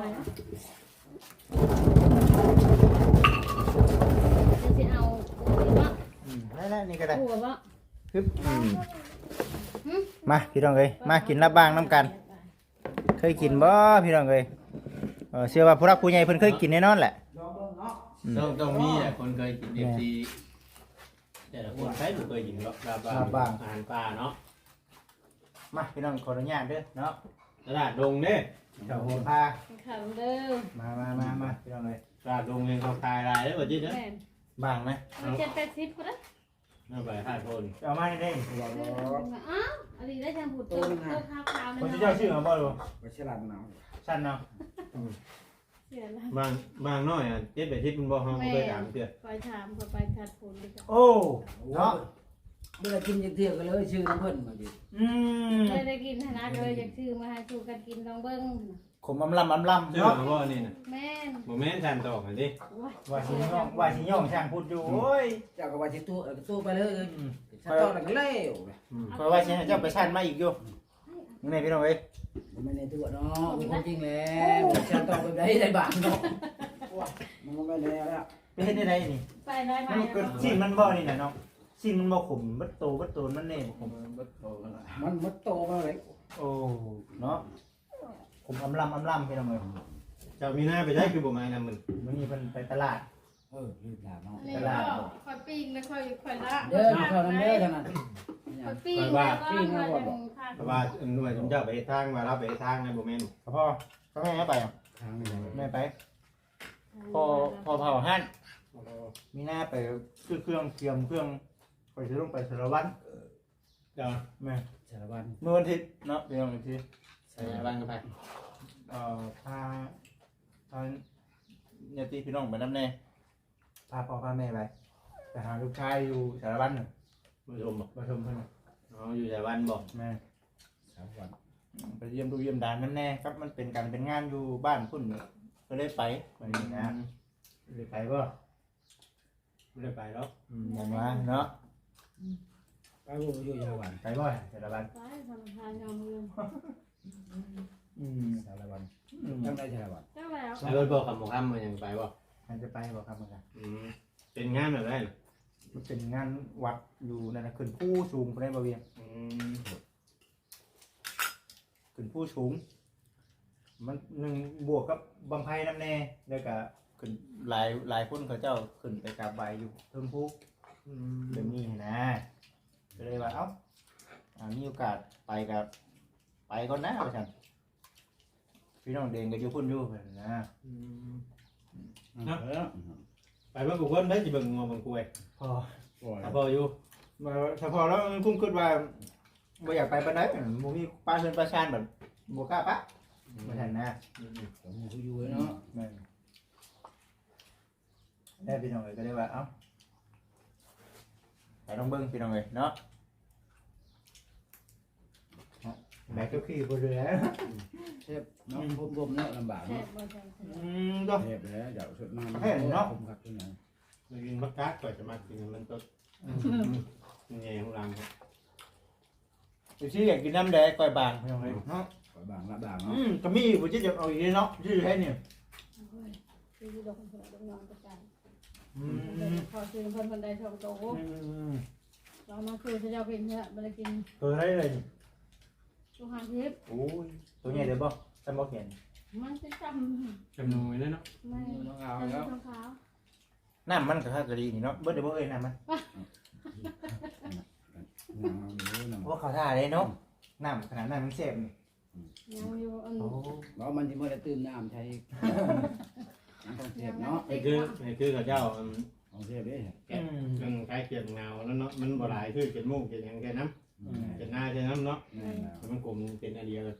ມາ ຊິເອົາ ອືມ ນັ້ນແຫຼະ ນີ້ກໍໄດ້ ຫົວບໍ່? ຮຶບ ອືມ ຫຶ? ມາ ພີ່ນ້ອງເອີຍ ມາກິນລາບບ້າງນຳກັນ. ເຄີຍກິນບໍ່ພີ່ນ້ອງເອີຍ? ເອີ ເຊື່ອວ່າຜູ້ຫຼັກຜູ້ໃຫຍ່ເພິ່ນເຄີຍກິນແນ່ນອນແຫຼະ. ອືມ ຕ້ອງ ຕ້ອງມີແຫຼະ ຄົນເຄີຍກິນ ແມ່ນ ເອັຟຊີ ແຕ່ລະຄົນໃຜບໍ່ເຄີຍກິນເນາະ ລາບບ້າງ ລາບບ້າງ ອາຫານປ່າເນາະ. ມາ ພີ່ນ້ອງ ຂໍອະນຸຍາດເດີເນາະ ຕະຫຼາດດົງເດ້ ແຖວໂຫນພາ ເຂົ້າເດີ. ມາ ມາ ມາ ມາ ພີ່ນ້ອງເອີຍ ຕະຫຼາດດົງເຫັນເຂົາຂາຍຫຼາຍເດ້ ບໍ່ຈິດເດີ. ແມ່ນ ບ້າງນະ ເຈັດແປດສິບພຸ້ນນະ. ເອົາໄປຫາໂທນ ເອົາມາໄດ້ ອ້າວ ອັນນີ້ໄດ້ທາງຜູ້ຕົກ ຕົກຂາວໆ ຄົນທີ່ເຈົ້າຊື້ເອົາບໍ່? ໄປສະຫຼັດເອົາ ຊັ້ນເນາະ. ອືມ ບາງ ບາງໜ້ອຍ ອັນ ເຈັດແປດສິບມັນບໍ່ ເຮົາບໍ່ເຄີຍຖາມເທື່ອ. ຂ້ອຍຖາມ ຂ້ອຍໄປຕະຫຼາດໂພນເດ້. ໂອ້ ເນາະ ບໍ່ໄດ້ກິນຈັກເທື່ອ ກໍເລີຍຊື້ນຳເພິ່ນມາກິນ. ອືມ ເລີຍໄດ້ກິນຫັ້ນນະ ກໍເລີຍຢາກຊື້ມາໃຫ້ສູ່ກັນກິນລອງເບິ່ງ. ຂົມອຳລຳອຳລຳ ຊື້ ເນາະ ມາບໍ່ນີ້ນະ? ແມ່ນ ບໍ່ແມ່ນຊັ້ນຕອກຫັ້ນຕິ. ໂອ້ຍ ວ່າຊິຍ່ອງ ວ່າຊິຍ່ອງຊ່າງພຸດຢູ່. ອືມ ໂອ້ຍ ເຈົ້າກໍວ່າຊິຕົວະ ເອີ ຕົວະໄປເລີຍ. ອືມ ຊັ້ນຕອກນັ້ນກໍແລ້ວ. ອືມ ຂ້ອຍວ່າຊິໃຫ້ເຈົ້າໄປຊັ້ນມາອີກຢູ່. ອືມ ນີ້ພີ່ນ້ອງເອີຍ ບໍ່ແມ່ນໃນຕົວະເນາະ ເປັນຄວາມຈິງແຫຼະ. ຊັ້ນຕອກແບບໃດໄດ້ບາງເນາະ ມັນບໍ່ແມ່ນແນວລະ. ໄປເຮັດໄດ້ໃດນີ້? ໄປໄດ້ມາ ມັນກໍຊີ້ນມັນບໍ່ນີ້ນະເນາະ ຊີ້ນມັນບໍ່ຂົມ ເບິດໂຕ ເບິດໂຕມັນແນ່ບໍ່ຂົມ. ເອີ ເບິດໂຕມັນລະ ມັນເບິດໂຕມັນເລີຍ. ໂອ້ ເນາະ ຂົມອຳລຳອຳລຳ ພີ່ນ້ອງເອີຍ. ເຈົ້າມີນາໄປໃສ ຄືບໍ່ມານຳມື້ນີ້? ມື້ນີ້ເພິ່ນໄປຕະຫຼາດ. ເອີ ລືມຖາມເນາະ ຕະຫຼາດ. ຂ້ອຍປີ້ງແລ້ວຂ້ອຍ ຂ້ອຍລະ ເດີ ເຂົ້ານຳເດີ ທາງນັ້ນ ຂ້ອຍປີ້ງ ຂ້ອຍວ່າ ແລ້ວກໍ ປີ້ງມາບໍ່ ເພາະວ່າໜ່ວຍຊຸມເຈົ້າໄປເຮັດທາງ ວ່າລາວໄປເຮັດທາງນະ ບໍ່ແມ່ນ. ສະເພາະ ສະເພາະແມ່ໄປຫຍັງ? ທາງນີ້ແຫຼະ ແມ່ໄປ ພໍ່ ພໍ່ເຖົ້າຫັ້ນ ມີນາໄປຊື້ເຄື່ອງ ກຽມເຄື່ອງ ຂ້ອຍຊິລົງໄປສາລະວັນ. ເຈົ້າ ແມ່ນ ສາລະວັນ ມື້ວັນທິດເນາະ ພີ່ນ້ອງເອັຟຊີ. ສາລະວັນກັບໃຜ? ເອີ ພາ ພາຍາດຕິພີ່ນ້ອງໄປນຳແດ່ ພາພໍ່ພາແມ່ໄປ ໄປຫາລູກຊາຍຢູ່ສາລະວັນນະ. ມາຊົມບໍ່? ມາຊົມເພິ່ນນະ. ອໍ ຢູ່ສາລະວັນບໍ່? ແມ່ນ ສາລະວັນ ໄປຢ້ຽມລູກຢ້ຽມຫຼານນຳແດ່ ກັບມັນເປັນການເປັນງານຢູ່ບ້ານພຸ້ນ ກໍເລີຍໄປ ມື້ນີ້ນະ. ອືມ ໄດ້ໄປບໍ່? ບໍ່ໄດ້ໄປດອກ. ອືມ ຍັງວ່າເນາະ. ອືມ ໄປບໍ່ ຢູ່ສາລະວັນ? ໄປບໍ່ສາລະວັນ? ໄປ ສາລະວັນຍາມເມືອງ. ອືມ ສາລະວັນ. ອືມ ຈັ່ງໃດສາລະວັນ? ຈັ່ງແລ້ວ ໄປເບີດບໍ່ ຄຳບໍ່ຄຳ ມັນຍັງໄປບໍ່? ມັນຈະໄປບໍ່ຄຳເໝືອນກັນ. ອືມ ເປັນງານແບບໃດ? ມັນເປັນງານວັດຢູ່ນັ້ນນະ ຂຶ້ນພູສູງພຸ້ນໃດ໋ ບໍ່ວຽງ. ອືມ ຂຶ້ນພູສູງ ມັນໜຶ່ງບວກກັບບັ້ງໄຟນຳແດ່ ແລ້ວກະຂຶ້ນຫຼາຍ ຫຼາຍຄົນເຂົາເຈົ້າຂຶ້ນໄປກາບໄຫວ້ຢູ່ເທິງພູ. ອືມ ແບບນີ້ຫັ້ນນະ ກໍເລີຍວ່າ ເອົ້າ ອ່າ ມີໂອກາດໄປກະໄປກ່ອນນະ ວ່າຊັ້ນ. ພີ່ນ້ອງເດງກໍຢູ່ພຸ້ນຢູ່ ເພິ່ນນະ. ອືມ ເນາະ ໄປເບິດທຸກຄົນໄດ້ ຊິເບິ່ງງົວເບິ່ງຄວາຍ. ພໍ ພໍ ພໍຢູ່ ສະເພາະລາວຄົງຄິດວ່າບໍ່ຢາກໄປປານໃດ ບໍ່ມີປະຊາຊົນປະຊານ ແບບບໍ່ກ້າປະ. ອືມ ວ່າຊັ້ນນະ. ອືມ ກໍມີຜູ້ຢູ່ເນາະ. ແມ່ນ ແລ້ວພີ່ນ້ອງເອີຍ ກໍເລີຍວ່າ ເອົ້າ ໄປລອງເບິ່ງ ພີ່ນ້ອງເອີຍເນາະ. ແບກເຈົ້າຂີ່ບໍ່ເຫຼືອ. ແຊບເນາະ ອືມ ພົມໆ ເນາະ ລຳບາກເນາະ. ແຊບບໍ່? ອືມ ກໍແຊບແຫຼະ ຢາກສົດນ້ຳ ແຊບເນາະ. ຜົມຄັກຄືຫຍັງ ໄດ້ກິນຜັກກາດ ຂ້ອຍຈະມັກກິນ ມັນຕົດ. ອືມ ແຍງຫຼັງ ໄປຊື້ຫຍັງກິນນຳແດ່ ກ້ອຍບາງ ພີ່ນ້ອງເອີຍເນາະ. ກ້ອຍບາງ ລະບາງເນາະ. ອືມ ກໍມີຜູ້ທີ່ຢາກເອົາອີກເນາະ ຊື້ໃຫ້ນີ້. ໂອ້ຍ ຊື້ດອກ ດອກນອນປະຈຳ. ອືມ ຂໍຊື້ເພິ່ນ ເພິ່ນໄດ້ສອງໂຕ. ອືມ ເອົາມາຄືເຂົາເຈົ້າເປັນເຮືອ ບໍ່ໄດ້ກິນ. ໂຕເທົ່າໃດເລີຍນີ້? ໂຕຫ້າສິບ. ໂອ້ຍ ໂຕໃຫຍ່ເລີຍບໍ່? ສ່ຳບັກແກນ ມັນຊິສ່ຳ ຈຳນວນເລີຍເນາະ. ແມ່ນ ນ້ອງອາວແລ້ວ ນ້ຳມັນກໍຄັກກະດີນີ້ເນາະ. ເບິດແລ້ວບໍ່ເອີຍ ນ້ຳມັນ? ໂອ້ ເຂົ້າທ່າເດ້ເນາະ. ນ້ຳຂະໜາດນັ້ນມັນແຊບນີ້. ອືມ ຍັງຢູ່ ອັນ ໂອ້ ເວົ້າມັນຊິບໍ່ໄດ້ຕື່ມນ້ຳໃສ່ອີກ. ມັນຕ້ອງແຊບເນາະ. ໃຫ້ຄື ໃຫ້ຄືເຂົາເຈົ້າ ອັນ ແກະ ອືມ ມັນຂາຍເຄື່ອງໜາວແລ້ວເນາະ ມັນບໍ່ຫຼາຍ ຄືເກັບໝູກເກັບຫຍັງແຕ່ນຳ ອືມ ເກັບນາແຕ່ນຳເນາະ ແມ່ນແລ້ວ ມັນກົມເປັນອັນດຽວກັນ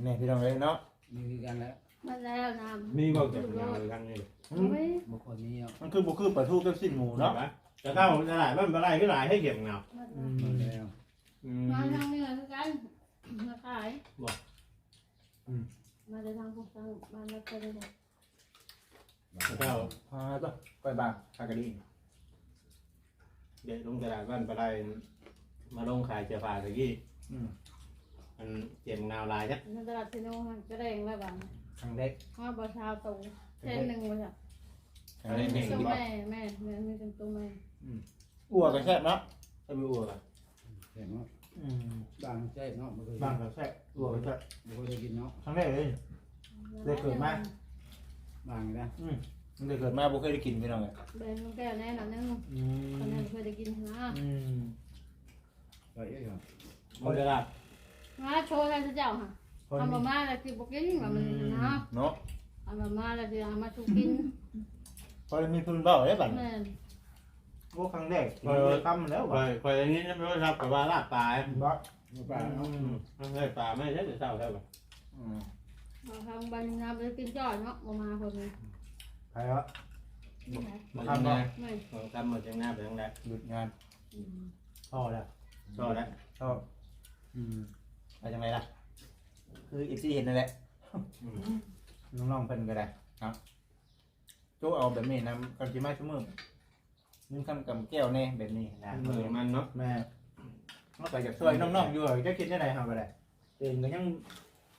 ນີ້ພີ່ນ້ອງເອີຍເນາະ ມີຄືກັນແຫຼະ ໝົດແລ້ວນະ ມີບໍ່ເກັບໜາວທາງນີ້? ອືມ ບໍ່ຄ່ອຍມີດອກ ມັນຄືບໍ່ຄືປາທູກັບຊີ້ນໝູເນາະ ແຕ່ເຈົ້າຕະຫຼາດບ້ານປາໄລຄືຫຼາຍໃຫ້ເກັບໜາວ ໝົດແລ້ວ ອືມ ໝົດແລ້ວ ອືມ ມາທາງນີ້ຄືກັນ ມາຂາຍ ບໍ່ ອືມ ມາແຕ່ທາງພວກທາງບ້ານລັດໄປເລີຍ ເຈົ້າ ອ່າ ໄປບ້ານຄາກະດີ ເດ ລົງຕະຫຼາດບ້ານປາໄລ ມາລົງຂາຍເສື້ອຜ້າຕະກີ້ ອືມ ມັນເຈັບໜາວຫຼາຍແທ້ ໃນຕະຫຼາດເຊໂນຫັ້ນກະແດງແລ້ວບາດນີ້ ຄັ້ງແລກ ຮອດບໍ່ຊາວໂຕ ແສນໜຶ່ງວ່າຊັ້ນ ຄັ້ງແລກ ແມ່ນບໍ່? ແມ່ນ ແມ່ນ ແມ່ນ ມີແຕ່ໂຕແມ່ ອືມ ອົ່ວກໍແຊບເນາະ ຖ້າມີອົ່ວກໍ ແຊບເນາະ ອືມ ບາງແຊບເນາະ ບໍ່ເຄີຍ ບາງກໍແຊບ ອົ່ວກໍແຊບ ບໍ່ເຄີຍໄດ້ກິນເນາະ ຄັ້ງແລກເລີຍ ໄດ້ເກີດມາ ບາງນະ ອືມ ໄດ້ເກີດມາບໍ່ເຄີຍໄດ້ກິນ ພີ່ນ້ອງເອີຍ ແບ່ງແກ້ວແນ່ນອນໜຶ່ງ ອືມ ຕອນນັ້ນບໍ່ເຄີຍໄດ້ກິນນະ ອືມ ໄດ້ເອີຍ ບໍ່ໄດ້ລາບ ມາໂຊໃຫ້ເຈົ້າຫາ ເພິ່ນ ເອົາມາ ມາແລ້ວຊິບໍ່ກິນວ່າມັນນະ ເນາະ ເອົາມາ ມາແລ້ວຊິເອົາມາສູ່ກິນ ພໍໄດ້ມີເພິ່ນເວົ້າເດ້ບັດນີ້ ແມ່ນ ໂອ້ ຄັ້ງແລກ ຂ້ອຍ ຄຳແລ້ວ ຂ້ອຍ ຂ້ອຍໄດ້ຍິນນຳໂທລະສັບ ຂ້ອຍວ່າລາບປາ ບໍ່ ປາເນາະ ອືມ ເອີ ປາມາແຕ່ເຊົ້າແທ້ ອືມ ບໍ່ທຳບັນຍາໄປກິນຈ້ອຍເນາະ ບໍ່ມາຄົນນີ້ ໃຜວະ ບໍ່ທຳບໍ່ ແມ່ນ ບໍ່ທຳບໍ່ຈັງນາໄປທາງໃດ ຢຸດງານ ອືມ ພໍແລ້ວ ພໍແລ້ວ ພໍ ອືມ ໄປທາງໃດລະ ຄືເອັຟຊີເຫັນນັ້ນແຫຼະ ອືມ ນ້ອງໆເພິ່ນກໍໄດ້ເນາະ ໂຈະເອົາແບບນີ້ນຳ ກັນຊິມາຊຸມື້ ເງິນຄຳກຳແກ້ວແດ່ແບບນີ້ນະ ເອີ ມັນເນາະ ແມ່ນ ເຮົາກໍຢາກຊ່ວຍນ້ອງໆຢູ່ ເຈົ້າຄິດແນວໃດເຮົາກໍໄດ້ ເປັນກໍຍັງ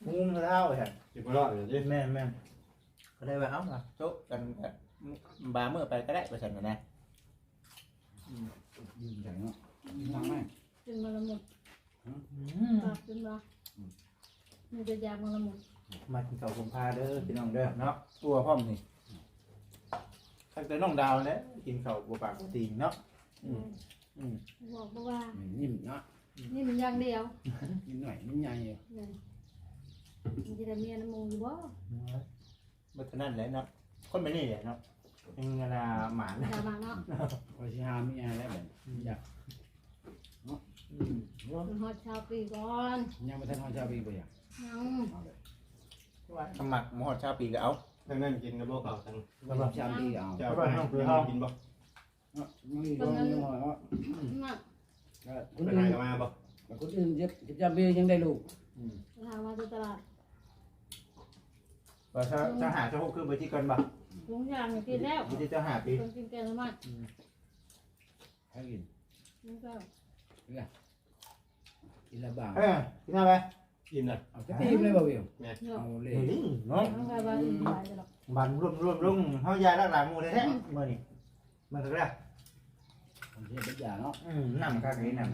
ງຸ້ມເທ້າໆ ຊິບໍ່ລອດເລີຍຕິ ແມ່ນໆ ກໍເລີຍວ່າ ເອົ້າ ໂຈະກັນ ບາງມື້ໄປກໍໄດ້ ວ່າຊັ້ນນະ ອືມ ຢືນໃຈເນາະ ນັ່ງໄວ້ ກິນມະລະມຸດ ຫືມ ປາກກິນບໍ່ ອືມ ມີແຕ່ຢາມະລະມຸດ ມາກິນເຂົ້າກົມພາເດີພີ່ນ້ອງເດີເນາະ ຕົວພ້ອມນີ້ ຄັກແຕ່ນ້ອງດາວແຫຼະ ກິນເຂົ້າບໍ່ປາກບໍ່ຕີນເນາະ ອືມ ອືມ ອືມ ບອກບໍ່ວ່າ ຍິ້ມເນາະ ຍິ້ມຢ່າງດຽວ ຍິ້ມໜ້ອຍຍິ້ມໃຫຍ່ ແມ່ນ ມັນຈະໄດ້ເມຍນຳໝູ່ຢູ່ບໍ່? ບໍ່ເທົ່ານັ້ນແຫຼະເນາະ ຄົນແບບນີ້ແຫຼະເນາະ ຍັງອັນນ່າໝານ ດາມາເນາະ ຂ້ອຍຊິຫາເມຍແລ້ວບັດນີ້ ຢາກ ເນາະ ອືມ ມັນຮອດຊາວປີກ່ອນ ຍັງບໍ່ທັນຮອດຊາວປີບໍ່ຢາກ ຍັງ ເອົາເລີຍ ວ່າມັກບໍ່ຮອດຊາວປີກໍເອົາ ທາງນັ້ນກິນແລ້ວບໍ່ເຂົ້າ ທາງ ສາມປີກໍເອົາ ເຈົ້າ ເຈົ້າ ເຮົາກິນບໍ່? ເນາະ ຍັງມີຄົນຍັງນ້ອຍເນາະ ມັກ ຄົນອື່ນກໍມາບໍ່? ຄົນອື່ນສິບສາມປີຍັງໄດ້ລູກ ອືມ ຫາມາແຕ່ຕະຫຼາດ ວ່າຊາວ ຊາວຫ້າ ຊາວຫົກ ຄືບໍ່ຈິດກ່ອນບໍ່? ທຸງຢ່າງກິນແລ້ວ ບໍ່ຈິດຊາວຫ້າປີ ເພິ່ນກິນແກງໜໍ່ໄມ້ ອືມ ໃຫ້ກິນ ກິນແລ້ວ ກິນແລ້ວ ກິນແລ້ວບາງ ເອີ ກິນເອົາໄປ ອີ່ມລະ ເອົາ ຈະອີ່ມເລີຍບໍ່ວິວ? ແມ່ນ ເອົາເລີຍ ເອີ ເນາະ ເອົາໄປວ່າອີ່ມຫຼາຍດອກ ບັນລວມໆລົງ ເຮົາຢ່າລະຫຼາຍໝູ່ແທ້ໆ ອືມ ມື້ນີ້ ມັນກໍໄດ້ ມັນຊິເປັນຢາເນາະ ອືມ ນ້ຳຄັກນີ້ນ້ຳ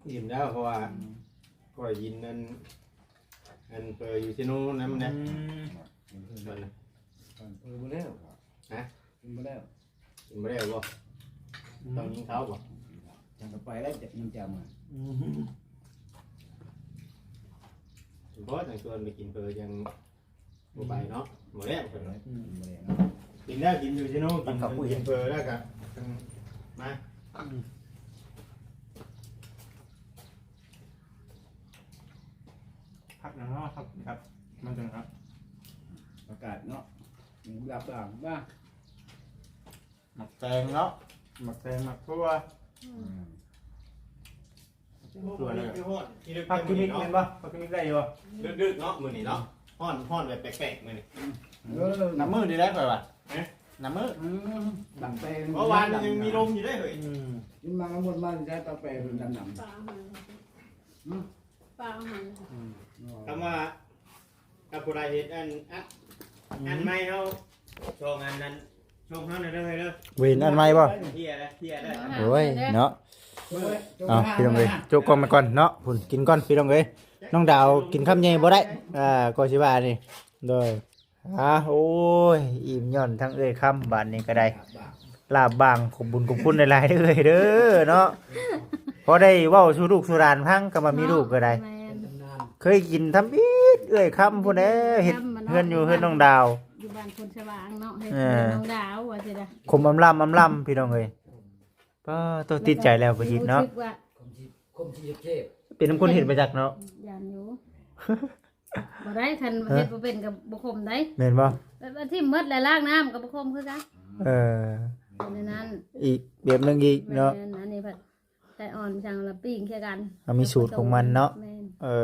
ອີ່ມແລ້ວ ເພາະວ່າ ອືມ ຂ້ອຍກິນອັນ ອັນເປີຢູ່ເຊໂນນຳແດ່ ອືມ ຕອນນັ້ນ ເປີບໍ່ແລ້ວ ຮະ ກິນບໍ່ແລ້ວ ກິນບໍ່ແລ້ວບໍ່? ອືມ ຕ້ອງກິນເຂົ້າບໍ່? ຈັ່ງກໍໄປແລ້ວ ຈະ ມັນຈະມາ ອືມ ບໍ່ ຈັ່ງຊວນໄປກິນເປີ ຈັ່ງ ບໍ່ໄປເນາະ ບໍ່ແລ້ວເພິ່ນວ່າ ອືມ ບໍ່ແລ້ວເນາະ ກິນແລ້ວກິນຢູ່ເຊໂນ ກິນເປີແລ້ວກະ ອືມ ມາ ອືມ ຜັກຫຍັງເນາະ ຜັກ ມັນຈັ່ງ ຜັກ ຜັກກາດເນາະ ມີລາບບາງ ບາງ ໝາກແຕງເນາະ ໝາກແຕງ ໝາກຖົ່ວ ອືມ ອືມ ຖົ່ວເລີຍ ຜັກກິມມິກແມ່ນບໍ່? ຜັກກິມມິກໄດ້ຢູ່ບໍ່? ດຶກໆເນາະ ມື້ນີ້ເນາະ ຮ້ອນ ຮ້ອນແບບແປກໆມື້ນີ້ ເອີ ນ້ຳມືນີ້ແຫຼະຂ້ອຍວ່າ ຮະ? ນ້ຳມື ອືມ ໝາກແຕງ ເມື່ອວານນີ້ຍັງມີລົມຢູ່ເດ້ເຮີ້ຍ ອືມ ກິນໝາກລະມຸດມາແຕ່ປາກແປງດຳໆ ປາອາຫານ ຫືມ ປາອາຫານ ອືມ ຄຳວ່າ ຖ້າຜູ້ໃດເຮັດອັນ ອັນ ອືມ ອັນໃໝ່ເຮົາ ສອງອັນນັ້ນ ສົ່ງເຮົາແດ່ເດີ ເດີ ເຫັນອັນໃໝ່ບໍ່? ເພຍແລ້ວ ເພຍແລ້ວ ໂອ້ຍ ເນາະ ເອົາ ພີ່ນ້ອງເອີຍ ໂຈະກ່ອງມາກ່ອນເນາະ ພຸ້ນ ກິນກ່ອນ ພີ່ນ້ອງເອີຍ ນ້ອງດາວກິນຄຳໃຫຍ່ບໍ່ໄດ້ ອ່າ ກໍຊິວ່ານີ້ ໂດຍ ອ່າ ໂອ້ຍ ອີ່ມຍ້ອນທັງເອື້ອຍຄຳ ບາດນີ້ກໍໄດ້ ລາບບາງ ຂອບບຸນຂອບຄຸນຫຼາຍໆເອື້ອຍເດີເນາະ ພໍໄດ້ເວົ້າສູ່ລູກສູ່ຫຼານຟັງ ຄຳວ່າມີລູກກໍໄດ້ ແມ່ນ ເຄີຍກິນທຳອິດເອື້ອຍຄຳພຸ້ນແຫຼະ ເຮັດເຮືອນຢູ່ເຮືອນນ້ອງດາວ ຢູ່ບ້ານໂພນສະຫວ່າງເນາະ ເຮັດ ເອີ ເປັນນ້ອງດາວວ່າຊີ້ນະ ຂົມອຳລຳ ອຳລຳ ພີ່ນ້ອງເອີຍ. ປ້າໂຕ ຕິດໃຈແລ້ວປະຈິດເນາະ ຮູ້ສຶກວ່າ ຂົມຊິ ຂົມຊິເຈັບ ເປັນນຳຄົນເຮັດມາຈັກເນາະ. ຢ້ານຢູ່ ບໍ່ໄດ້ ຄັນເຮັດບໍ່ເປັນກໍບໍ່ຂົມໃດ໋ ແມ່ນບໍ່? ແບບວ່າຖິ້ມໝົດແລ້ວລ້າງນ້ຳກໍບໍ່ຂົມຄືກັນ. ເອີ ເປັນແນວນັ້ນ ອີກແບບໜຶ່ງອີກເນາະ. ແມ່ນ ອັນນີ້ພັດ ໄກ່ອ່ອນຈັ່ງລະປີ້ງຄືກັນ ເອົາມີສູດຂອງມັນເນາະ. ແມ່ນ ເອີ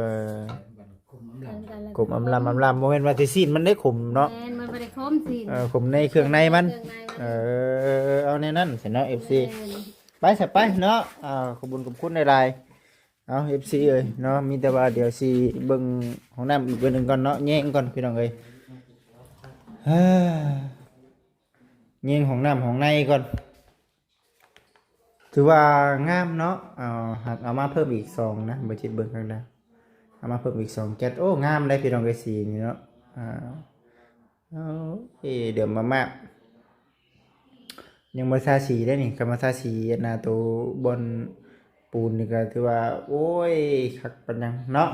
ຂົມອຳລຳ ອຳລຳ ບໍ່ແມ່ນວ່າແຕ່ຊີ້ນມັນໄດ້ຂົມເນາະ. ແມ່ນ ມັນບໍ່ໄດ້ຂົມຊີ້ນ ເອີ ຂົມໃນເຄື່ອງໃນມັນ ເຄື່ອງໃນມັນ. ເອີ ເອົາແນວນັ້ນຊັ້ນເນາະ ເອັຟຊີ ແມ່ນ ໄປຊະໄປເນາະ. ອ່າ ຂອບຄຸນ ຂອບຄຸນຫຼາຍໆ ເອົາ ເອັຟຊີ ເອີຍເນາະ. ມີແຕ່ວ່າດຽວຊິເບິ່ງຫ້ອງນ້ຳອີກເທື່ອໜຶ່ງກ່ອນເນາະ ແຍງກ່ອນ ພີ່ນ້ອງເອີຍ ແຍງຫ້ອງນ້ຳຫ້ອງໃນກ່ອນ. ຖືວ່າງາມເນາະ ເອົາ ຫາກເອົາມາເພີ່ມອີກສອງນະ ບໍ່ຈິດເບິ່ງຂ້າງໜ້າ ເອົາມາເພີ່ມອີກສອງແກັດ. ໂອ້ ງາມໄດ໋ ພີ່ນ້ອງເອີຍ ສີນີ້ເນາະ. ອ່າ ໂອ້ຍ ເດີມມາກໆ ຍັງບໍ່ທາສີໄດ໋ນີ້ ຄັນມາທາສີອັນນ່າ ໂຕບ່ອນ ປູນນີ້ກໍຖືວ່າ ໂອ້ຍ ຄັກປານຫຍັງເນາະ.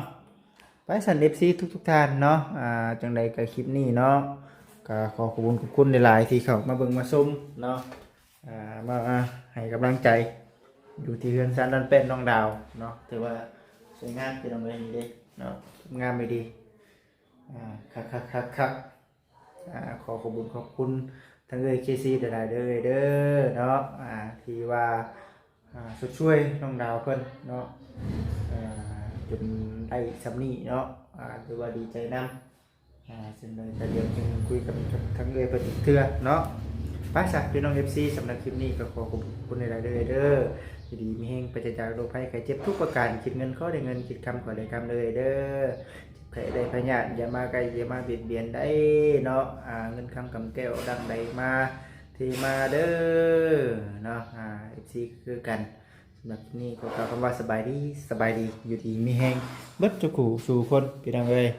ໄປຊັ້ນ ເອັຟຊີ ທຸກໆທ່ານເນາະ ອ່າ ຈັ່ງໃດກໍຄລິບນີ້ເນາະ ກໍຂໍຂອບຄຸນຂອບຄຸນຫຼາຍໆທີ່ເຂົ້າມາເບິ່ງມາຊົມເນາະ ອ່າ ມາໃຫ້ກຳລັງໃຈ ຢູ່ທີ່ເຮືອນຊານດອນແປ້ນນ້ອງດາວເນາະ. ຖືວ່າສວຍງາມ ພີ່ນ້ອງເອີຍ ນີ້ເດ້ເນາະ ງາມອີ່ຫຼີ ອ່າ ຄັກໆໆໆ. ອ່າ ຂໍຂອບບຸນຂອບຄຸນທາງເອື້ອຍເຄຊີຫຼາຍໆເດີ ເດີເນາະ ອ່າ ທີ່ວ່າ ອ່າ ຊົດຊ່ວຍນ້ອງດາວເພິ່ນເນາະ ເອີ ຈົນໄດ້ສ່ຳນີ້ເນາະ ອ່າ ຖືວ່າດີໃຈນຳ. ອ່າ ເຊັ່ນໃດກໍດຽວຈຶ່ງຄຸຍກັບທາງເອື້ອຍເພິ່ນອີກເທື່ອເນາະ. ໄປຊະ ພີ່ນ້ອງເອັຟຊີ ສຳລັບຄລິບນີ້ກໍຂໍຂອບຄຸນຫຼາຍໆເດີ ເດີ ຢູ່ດີມີແຮງ ປາສະຈາກໂລກໄພໄຂ້ເຈັບທຸກປະການ ຄິດເງິນຂໍໄດ້ເງິນ ຄິດຄຳຂໍໄດ້ຄຳເດີ ເດີ. ເຈັບໄຂ້ໄດ້ພະຍາດ ຢ່າມາໃກ້ ຢ່າມາບຽດບຽນໄດ້ເນາະ ອ່າ ເງິນຄຳກຳແກ້ວ ດັ່ງໃດມາເທມາເດີເນາະ ອ່າ ເອັຟຊີ ຄືກັນ. ສຳລັບຄລິບນີ້ຂໍກ່າວຄຳວ່າສະບາຍດີ ສະບາຍດີ ຢູ່ດີມີແຮງເບິດທຸກຜູ້ສູ່ຄົນ ພີ່ນ້ອງເອີຍ.